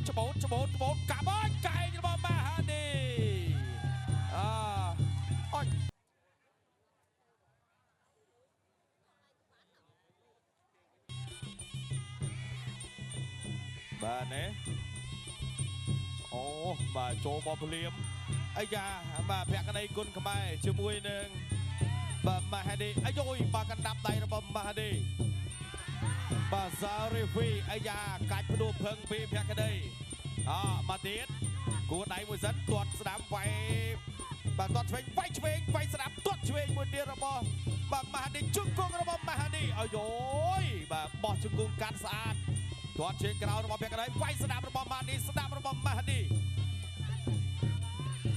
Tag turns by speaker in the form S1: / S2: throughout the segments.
S1: ច្បូតច្បូតច្បូតកាប់ហើយកែងរបស់ម៉ាហាឌីអអុយបាទនេះអូបាទចូលមកភ្លាមអាយ៉ាបាទភក្តីគុណខ្មែរជាមួយនឹងបាទម៉ាហាឌីអាយយបាទកណ្ដាប់ដៃរបស់ម៉ាហាឌីបាទសារីហ្វីអាយ៉ាកាច់ផ្ដួលភឹងពីភក្តីអមកទៀតគួរដៃមួយសិនទាត់ស្ដាំវាយបាទទាត់ឆ្វេងវាយឆ្វេងវាយស្ដាំទាត់ឆ្វេងមួយទៀតរបស់បាទម៉ាហាឌីជង្គង់របស់ម៉ាហាឌីអាយយបាទបោះជង្គង់កាត់ស្អាតទាត់ជើងក្រោយរបស់ភក្តីវាយស្ដាំរបស់ម៉ាហាឌីស្ដាំរបស់ម៉ាហាឌី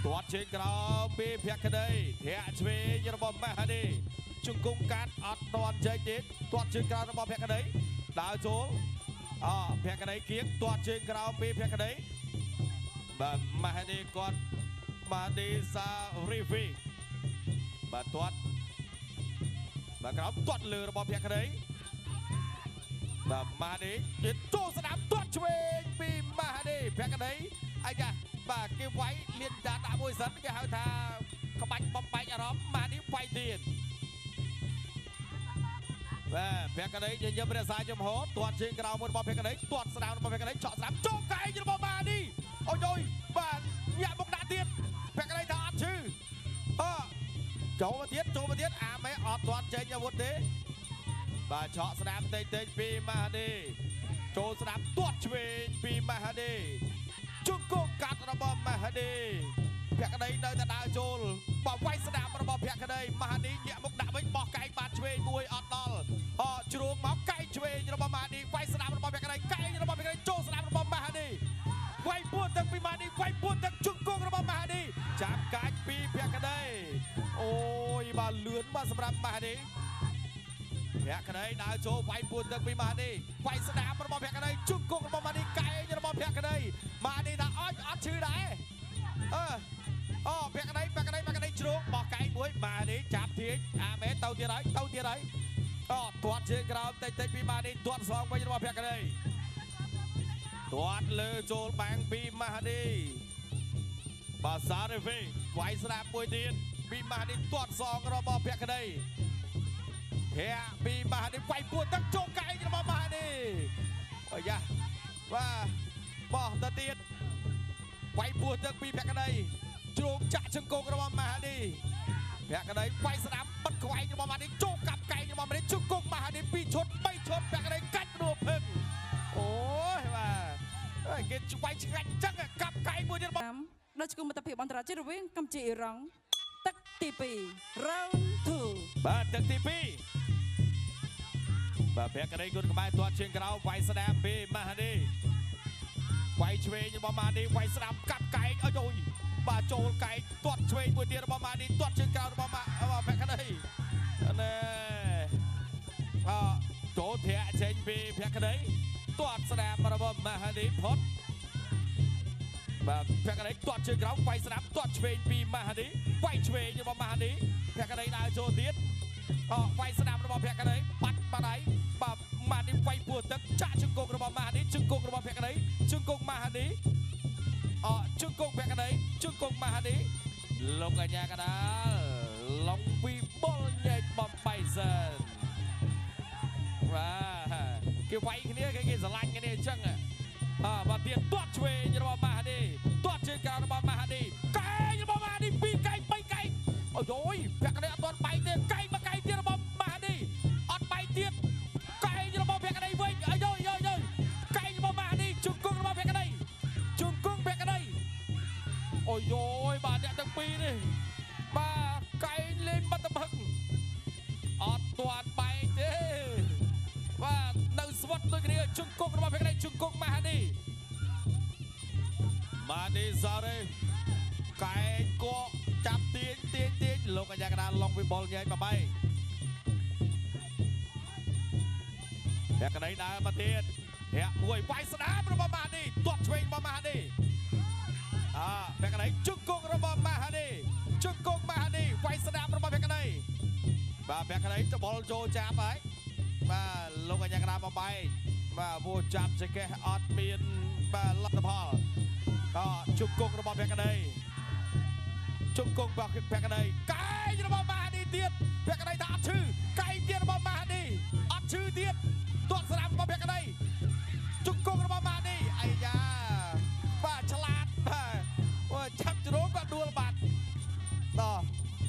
S1: ទាត់ជើងក្រោមពីភក្តីធាក់ឆ្វេងរបស់ម៉ាហាឌីជង្គង់កាត់អត់ទាន់ចេញទេទាត់ជើងក្រោយរបស់ភក្តីដើរចូលអភក្តីគៀងទាត់ជើងក្រោមពីភក្តីបាទម៉ាហាឌីគាត់ម៉ាហាឌីសារីហ្វីបាទទាត់បាទក្រោមទាត់លើរបស់ភក្តីបាទម៉ាហាឌីទៀតចូលស្ដាំទាត់ឆ្វេងពីម៉ាហាឌីភក្តីអាយ៉ាបាទគេវាយលៀនចាដាក់មួយសិនគេហៅថាក្បាច់បំបែកអារម្មណ៍ម៉ាហាឌីវាយទៀតបាទភក្តីញញឹមរក្សាចំហទាត់ជើងក្រោមមួយរបស់ភក្តីទាត់ស្ដាំរបស់ភក្តីឆក់ស្ដាំចូលកែងរបស់ម៉ាហាឌីអូយយបាទញាក់មកដាក់ទៀតភក្តីថាអត់ឈឺអចូលមកទៀតចូលមកទៀតអាមេអត់ទាត់ចេញអាវុធទេបាទឆក់ស្ដាំតិចតិចពីម៉ាហាឌីចូលស្ដាំទាត់ឆ្វេងពីម៉ាហាឌីជង្គង់កាត់របស់ម៉ាហាឌីភក្តីនៅតែដើរចូលបើវាយស្ដាំរបស់ភក្តីម៉ាហាឌីញាក់មកដាក់វិញបោះកែងបានឆ្វេងមួយអត់ដល់អជ្រូងមកកែងឆ្វេងរបស់ម៉ាហាឌីវាយស្ដាំរបស់ភក្តីកែងរបស់ភក្តីចូលស្ដាំរបស់ម៉ាហាឌីវាយពួនទឹកពីម៉ាហាឌីវាយពួនទឹកជង្គង់របស់ម៉ាហាឌីចាប់កាច់ពីភក្តីអូយបាទលឿនបាទសម្រាប់ម៉ាហាឌីភក្តីដើរចូលវាយពួនទឹកពីម៉ាហាឌីវាយស្ដាំរបស់ភក្តីជង្គង់របស់ម៉ាហាឌីកែងរបស់ភក្តីម៉ាហាឌីថាអត់អត់ឈឺដែរអឺអូភក្តីភក្តីភក្តីជ្រូកបោះកែងមួយម៉ាហាឌីចាប់ទាញអាមេទៅទៀតហើយទៅទៀតហើយអូទាត់ជើងក្រោមតិចតិចពីម៉ាហាឌីទាត់សងវិញរបស់ភក្តីទាត់លើចូលបាំងពីម៉ាហាឌីបាទសារ៉េវីវាយស្ដាំមួយទៀតពីម៉ាហាឌីទាត់សងរបស់ភក្តីធាក់ពីម៉ាហាឌីវាយពួនទឹកចូលកែងរបស់ម៉ាហាឌីអាយ៉ាបាទបោះទៅទៀតវាយពួនទឹកពីភក្តីជ្រូកចាក់ជង្គង់របស់ម៉ាហាឌីភក្តីវាយស្ដាំបិទក្វែងរបស់ម៉ាហាឌីចូលកាប់កែងរបស់ម៉ាហាឌីជង្គង់ម៉ាហាឌី2ឈុត3ឈុតភក្តីកាច់ដួលភឹងអូយបាទគេវាយឆ្ងាញ់ចឹងកាប់កែងមួយទៀតរបស់
S2: ដល់ជង្គង់មិត្តភាពអន្តរជាតិរវាងកម្ពុជាអ៊ីរ៉ង់ទឹកទី2 round 2
S1: បាទទឹកទី2បាទភក្តីគុណខ្មែរទាត់ជើងក្រោមវាយស្ដាំពីម៉ាហាឌីវាយឆ្វេងរបស់ម៉ាហាឌីវាយស្ដាំកាប់កែងអើយបាទចូលកែងទាត់ឆ្វេងមួយទៀតរបស់ម៉ាហាឌីទាត់ជើងក្រោមរបស់ម៉ាភក្តីណែអចូលធាក់ចេញពីភក្តីទាត់ស្ដាំរបស់ម៉ាហាឌីផុតបាទភក្តីទាត់ជើងក្រោមវាយស្ដាំទាត់ឆ្វេងពីម៉ាហាឌីវាយឆ្វេងរបស់ម៉ាហាឌីភក្តីដើរចូលទៀតអវាយស្ដាំរបស់ភក្តីបាត់បាត់ហើយបាទម៉ាហាឌីវាយពួរទឹកចាក់ជង្គង់របស់ម៉ាហាឌីជង្គង់របស់ភក្តីជង្គង់ម៉ាហាឌីអជង្គង់ភក្តីជង្គង់ម៉ាហាឌីលោកអញ្ញាកដាលឡុងវិបុលញែកបំបៃសិនបាទគេវាយគ្នាគេស្រឡាញ់គ្នាអញ្ចឹងអបាទទៀតទាត់ឆ្វេងរបស់ម៉ាហាឌីទាត់ជើងក្រោមរបស់ម៉ាហាឌីកែងរបស់ម៉ាហាឌី2កែង3កែងអូយភក្តីអត់ទាន់បែកទេកែងមកកែងទៀតរបស់ម៉ាហាឌីអត់បែកទៀតកែងរបស់ភក្តីវិញអាយយយយកែងរបស់ម៉ាហាឌីជង្គង់របស់ភក្តីជង្គង់ភក្តីអូយយបាទអ្នកទាំងពីរនេះបាទកែងលេងបាត់តំហឹងអត់ទាន់បែកទេបាទនៅស្វិតដូចគ្នាជង្គង់របស់ភក្តីជង្គង់ម៉ាហាឌីម៉ាហាឌីសារ៉េកែងកកចាប់ទាញទាញទាញលោកអញ្ញាកដាលឡុងវិបុលញែកបបីភក្តីដើរមកទៀតធាក់មួយវាយស្ដាំរបស់ម៉ាហាឌីទាត់ឆ្វេងរបស់ម៉ាហាឌីអភក្តីជង្គង់របស់ម៉ាហាឌីជង្គង់ម៉ាហាឌីវាយស្ដាំរបស់ភក្តីបាទភក្តីច្បល់ចូលចាប់ហើយបាទលោកអញ្ញាកដាបបែកបាទព្រោះចាប់ចកេះអត់មាន បាទលទ្ធផលក៏ជង្គង់របស់ភក្តីជង្គង់របស់ភក្តីកែងរបស់ម៉ាហាឌីទៀតភក្តីថាអត់ឈឺកែងទៀតរបស់ម៉ាហាឌីអត់ឈឺទៀតទាត់ស្ដាំរបស់ភក្តីជង្គង់របស់ម៉ាហាឌីអាយ៉ាបាទឆ្លាតបាទចាប់ជ្រុងបាទដួលបាត់តោះ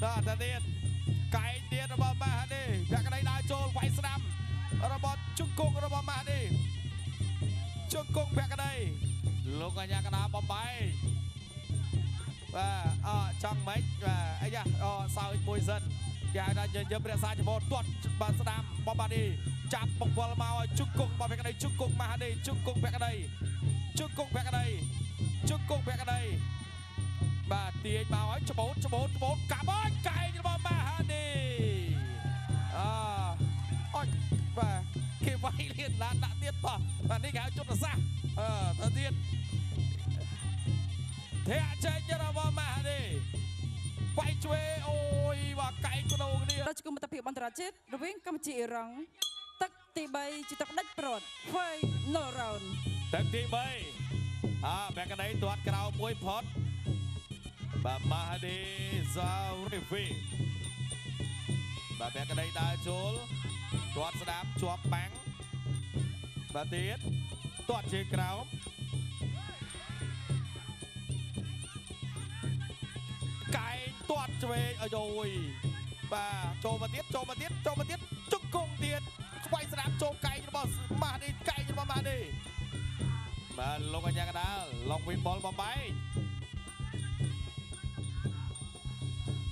S1: តទៅទៀតកែងទៀតរបស់ម៉ាហាឌីភក្តីដើរចូលវាយស្ដាំរបស់ជង្គង់របស់ម៉ាហាឌីជង្គង់ភក្តីលោកអញ្ញាកណាបំបែកបាទអចង់ម៉េចបាទអីយ៉ាអសើចមួយសិនគេហៅថាយើងរក្សាចំពោះទាត់បាទស្ដាំបំបាឌីចាប់បង្វិលមកឲ្យជង្គង់របស់ភក្តីជង្គង់ម៉ាហាឌីជង្គង់ភក្តីជង្គង់ភក្តីជង្គង់ភក្តីបាទទាញមកឲ្យច្បូតច្បូតច្បូតកាប់ហើយកែងរបស់ម៉ាហាឌីអអុចបាទគេវាយលៀនឡានដាក់ទៀតតោះបាទនេះគេហៅជុតសាសអឺទៅទៀតធាក់ចេញរបស់ម៉ាហាឌីវាយឆ្វេអូយបាទកែងក្នុងគ្នា
S2: ដល់ជង្គង់មិត្តភាពអន្តរជាតិរវាងកម្ពុជាអ៊ីរ៉ង់ទឹកទី3ជាទឹកដាច់ប្រត់ Final round
S1: ទឹកទី3អាបែកក្តីទាត់ក្រៅមួយផុតបាទម៉ាហាឌីសារីហ្វីបាទបែកក្តីដើរចូលទាត់ស្ដាំជាប់បាំងបាទទៀតទាត់ជើងក្រោមកែងទាត់ឆ្វេងអាយយបាទចូលមកទៀតចូលមកទៀតចូលមកទៀតជង្គង់ទៀតស្វ័យស្ដាំចូលកែងរបស់ម៉ាហាឌីកែងរបស់ម៉ាហាឌីបាទលោកអញ្ញាកដាលឡុងវិបុលបំបែក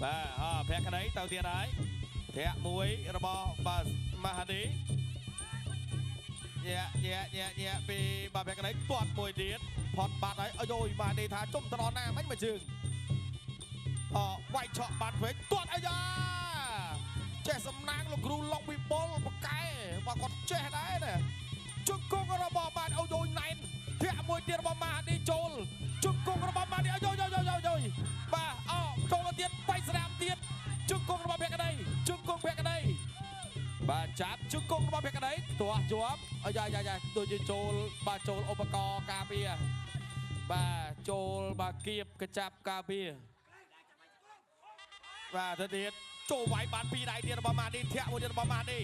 S1: បាទអភក្តីទៅទៀតហើយធាក់មួយរបស់បាទម៉ាហាឌីញាក់ញាក់ញាក់ញាក់ពីបាទភក្តីទាត់មួយទៀតផុតបាត់ហើយអាយយម៉ាហាឌីថាជុំទៅដល់ណាមិនមកជើងអវាយឆក់បាត់វិញទាត់អាយ៉ាចេះសំណាងលោកគ្រូឡុងវិបុលបកែបាទគាត់ចេះដែរណាជង្គង់របស់បាទអូយយណែនធាក់មួយទៀតរបស់ម៉ាហាឌីចូលជង្គង់របស់ម៉ាហាឌីអាយយយយយយបាទអចូលមកទៀតបាយស្រាមទៀតជង្គង់របស់ភក្តីជង្គង់ភក្តីបាទចាប់ជង្គង់របស់ភក្តីទាស់ជាប់អាយ៉ាយ៉ាយ៉ាដូចជាចូលបាទចូលឧបករណ៍ការពារបាទចូលបាទគៀបកញ្ចាប់ការពារបាទទៅទៀតចូលវាយបានពីរដៃទៀតរបស់ម៉ាហាឌីធាក់មួយទៀតរបស់ម៉ាហាឌី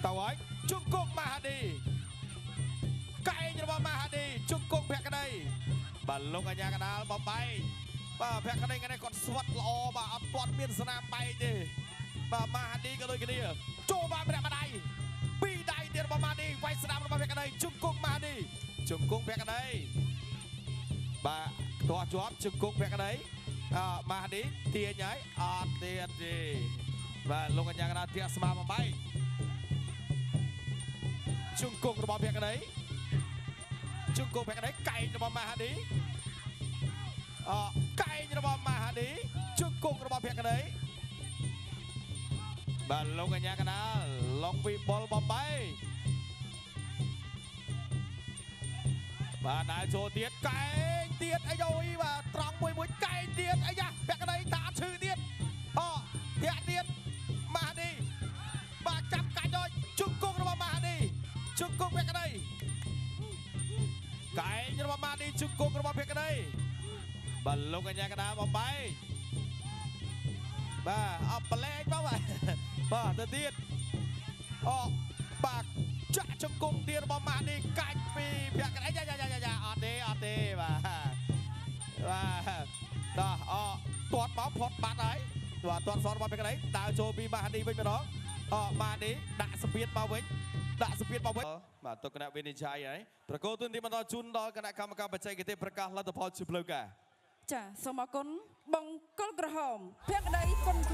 S1: ទៅហើយជង្គង់ម៉ាហាឌីកែងរបស់ម៉ាហាឌីជង្គង់ភក្តីបាទលោកអញ្ញាកដាលបំបែកបាទភក្តីថ្ងៃនេះគាត់ស្វិតល្អបាទអត់ទាន់មានស្នាមបែកទេបាទម៉ាហាឌីក៏ដូចគ្នាចូលបានម្នាក់ម្ដាយពីរដៃទៀតរបស់ម៉ាហាឌីវាយស្នាមរបស់ភក្តីជង្គង់ម៉ាហាឌីជង្គង់ភក្តីបាទទាស់ជាប់ជង្គង់ភក្តីអម៉ាហាឌីទាញហើយអត់ទៀតទេបាទលោកអញ្ញាកដាលធាក់ស្មាបំបែកជង្គង់របស់ភក្តីជង្គង់ភក្តីកែងរបស់ម៉ាហាឌីអកែងរបស់ម៉ាហាឌីជង្គង់របស់ភក្តីបាទលោកអញ្ញាកដាលឡុងវិបុលបំបែកបាទដើរចូលទៀតកែងទៀតអាយយបាទត្រង់មួយមួយកែងទៀតអាយ៉ាភក្តីតាឈឺទៀតអធាក់ទៀតម៉ាហាឌីបាទចាប់កាច់ហើយជង្គង់របស់ម៉ាហាឌីជង្គង់ភក្តីកែងរបស់ម៉ាហាឌីជង្គង់របស់ភក្តីបាទលោកអញ្ញាកដាលបំបែកបាទអបប្លែកមកបាទបាទទៅទៀតអបាទចាក់ជង្គង់ទៀតរបស់ម៉ាហាឌីកាច់ពីភក្តីយ៉ាយ៉ាយ៉ាយ៉ាអត់ទេអត់ទេបាទបាទតោះអទាត់មកផុតបាត់ហើយបាទទាត់សនរបស់ភក្តីដើរចូលពីម៉ាហាឌីវិញម្ដងអម៉ាហាឌីដាក់សម្ពាធមកវិញដាក់សម្ពាធមកវិញបាទទុកគណៈវិនិច្ឆ័យហើយប្រកោទុនទីបន្តជូនដល់គណៈកម្មការបច្ចេកទេសប្រកាសលទ្ធផលជាផ្លូវការ
S2: ចាសូមអរគុណបង្គោលក្រហមភក្តីគុណ